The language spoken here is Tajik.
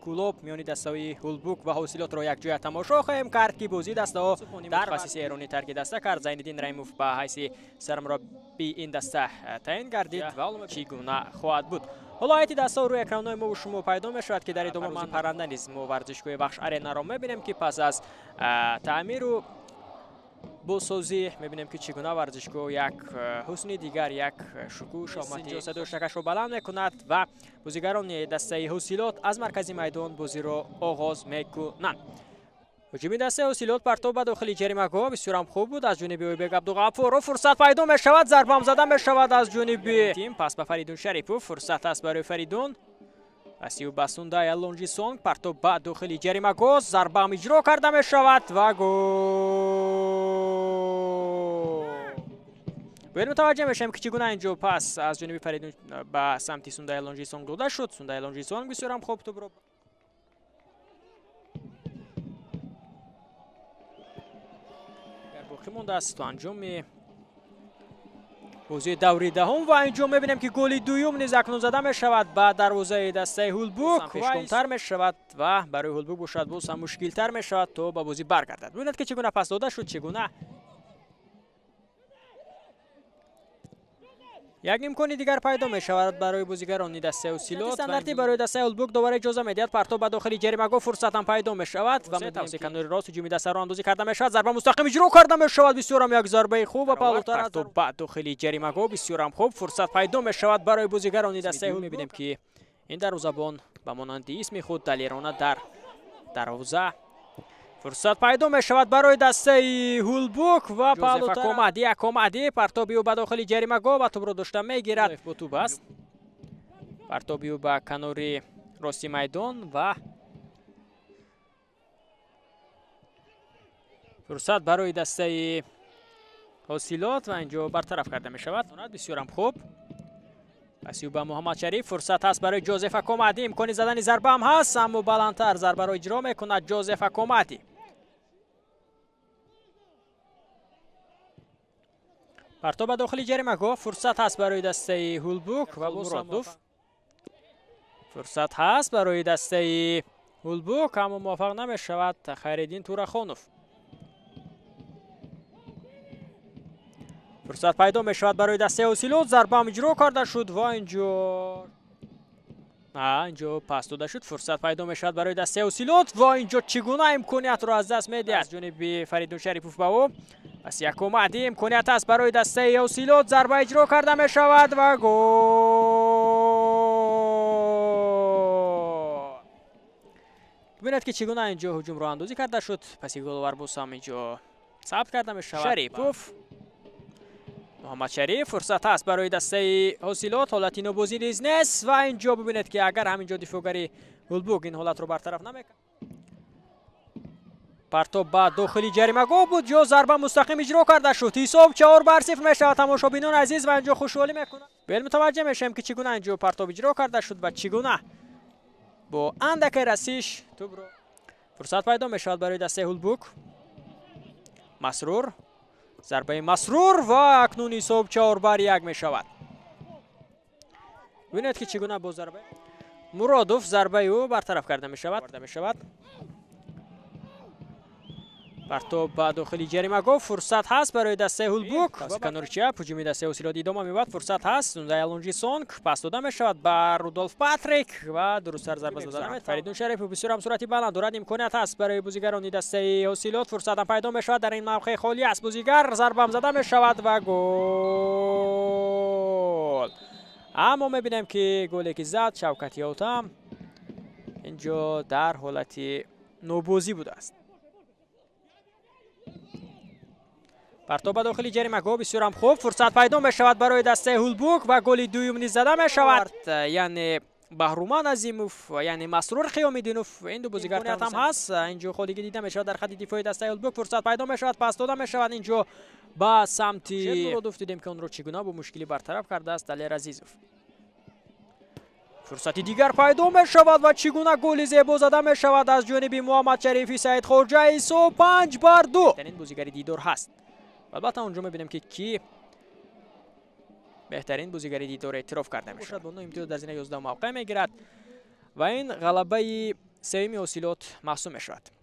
Кӯлоб миёни дастаҳои Ҳулбук ва Ҳосилотро якҷоя тамошо хоҳем кард, ки бозии дастаҳо дар муассисаи эронӣ тарки даста кард. Зайниддин Раимов ба ҳайси сармураббии ин даста таъин гардид ва чӣ гуна хоҳад буд. Ҳоло ҳайати дастаҳо рӯи экранҳои мо шумо пайдо мешавад, ки дар идома ман парранда низ мо варзишгоҳи Вахш Аренаро мебинем, ки пас аз таъмиру бозсозӣ мебинем, ки чӣ гуна варзишгоҳ як ҳусни дигар, як шукӯҳу шомати садои шакашро баланд мекунад ва бозигарони дастаи Ҳосилот аз маркази майдон бозиро оғоз мекунанд. Ҳуҷуми дастаи Ҳосилот, партоб ба дохили ҷаримагоҳ бисёрам хуб буд аз ҷониби Ойбек Абдуғаффоров. Фурсат пайдо мешавад, зарбаам зада мешавад аз ҷониби тим. Пас ба Фаридун Шарипов, фурсат аст барои Фаридун. Пасиу ба Сундая Лонжисон, партоб ба дохили ҷаримагоҳ, зарбаам иҷро карда мешавад ва гол. Бояд мутаваҷҷеҳ мешавем, ки чӣ гуна инҷо пас аз ҷониби Фаридун ба самти Сундая Лонжисон дода шуд. Сундая Лонжисон бисёрам хуб тӯбро боқӣ мондааст то анҷоми бозии даври даҳум ва инҷо мебинем, ки голи дуюм низ акнун зада мешавад ба дарвозаи дастаи Ҳулбук. Пешкомтар мешавад ва барои Ҳулбук бошад боз ҳам мушкилтар мешавад то ба бозӣ баргардад. Бибинед, ки чӣ гуна пас дода шуд, чӣ гуна як имкони дигар пайдо мешавад барои бозигарони дастаи Ҳосилот. Стандарти барои дастаи Ҳулбук довар иҷоза медиҳад. Партоб ба дохили ҷаримагоҳ, фурсатам пайдо мешавад ва тавсия канори рост ҳуҷуми дастаро андозӣ карда мешавад. Зарба мустақим иҷро карда мешавад. Бисёрам як зарбаи хуб ва паҳлӯтар. Партоб ба дохили ҷаримагоҳ бисёрам хуб, фурсат пайдо мешавад барои бозигарони дастаи Ҳулбук. Мебинем, ки ин дарвозабон ба монанди исми худ далерона дар дарвоза. Фурсат пайдо мешавад барои дастаи Ҳулбук ва паҳлӯтар. Комади, Акомади, партоби ӯ ба дохили ҷаримагоҳ ва тӯбро дошта мегирад. Бо тӯб аст. Партоби ӯ ба канори рости майдон ва фурсат барои дастаи Ҳосилот ва инҷо бартараф карда мешавад. Бисёрам хуб. Паси ӯ ба Муҳаммад Шариф, фурсат ҳаст барои Ҷозеф Акомади, имкони задани зарба ҳам ҳаст, аммо баландтар зарбаро иҷро мекунад Ҷозеф Акомади. Партоб ба дохили ҷаримагоҳ, фурсат ҳаст барои дастаи Ҳулбук ва Муродов. Фурсат ҳаст барои дастаи Ҳулбук, аммо муваффақ намешавад Хайриддин Турахонов. Фурсат пайдо мешавад барои дастаи Ҳосилот, зарбаам иҷро карда шуд ва инҷо пас дода шуд. Фурсат пайдо мешавад барои дастаи Ҳосилот ва инҷо чӣ гуна имкониятро аз даст медиҳад аз ҷониби Фаридун Шарипов ба ӯ. Пас Якомади, имконият аст барои дастаи Ҳосилот, зарба иҷро карда мешавад ва гол. Бибинед, ки чӣ гуна инҷо ҳуҷумро андозӣ карда шуд. Паси головар боз ҳам инҷо сабт карда мешавад. Шарипов, Муҳаммад Шариф, фурсат ҳаст барои дастаи Ҳосилот, ҳолати нобозӣ низ нест ва инҷо бибинед, ки агар ҳаминҷо дифоъгари Ҳулбук ин ҳолатро бартараф намекард. Партоб ба дохили ҷаримагоҳ буд, ҷо зарба мустақим иҷро карда шуд. Ҳисоб 4-0 мешавад, тамошобинони азиз, ва инҷо хушҳолӣ мекунад. Бел мутаваҷҷеҳ мешавем, ки чӣ гуна инҷо партоб иҷро карда шуд ва чӣ гуна бо андаке расиш тӯбро. Фурсат пайдо мешавад барои дастаи Ҳулбук. Масрур, зарбаи Масрур ва акнун ҳисоб 4-1 мешавад. Бибинед, ки чӣ гуна бо зарбаи Муродов зарбаи ӯ бартараф карда мешавад. Партоб ба дохили ҷаримагоҳ, фурсат ҳаст барои дастаи Ҳулбук. Пас канори чап ҳуҷуми дастаи Ҳосилот идома меёбад, фурсат ҳаст. Сундая Лонжисонг пас дода мешавад ба Рудолф Патрик ва дурусттар зарба зада намешавад. Фаридун Шарипов бисёр ҳам суръати баланд дорад, имконият ҳаст барои бозигарони дастаи Ҳосилот, фурсат ҳам пайдо мешавад. Дар ин мавқеъ холӣ аст бозигар, зарбаам зада мешавад ва гол. Аммо мебинем, ки голе ки зад Шавкат Ётам инҷо дар ҳолати нобозӣ будааст. Партоб ба дохили ҷаримагоҳ бисёрам хуб, фурсат пайдо мешавад барои дастаи Ҳулбук ва голи дуюм низ зада мешавад. Яъне Баҳруман Азимов, яъне Масрур Қиёмиддинов, ин ду бозигар ҳам ҳаст. Инҷо холигӣ дида мешавад дар хати дифои дастаи Ҳулбук, фурсат пайдо мешавад, пас дода мешавад инҷо ба самти Муродов. Дидем, ки онро чӣ гуна бо мушкилӣ бартараф кардааст Далер Азизов. Фурсати дигар пайдо мешавад ва чӣ гуна голи зебо зада мешавад аз ҷониби Муҳаммад Шарифи Саидхоҷа. Ҳисоб 5-2. Ин бозигари дидор ҳаст. Албатта онҷо мебинем, ки ки Беҳтарин бозигари дидор эътироф карда мешавад. Бо 9 имтиёз дар зинаи 11 мавқеъ мегирад ва ин ғалабаи сеюми Ҳосилот маҳсуб мешавад.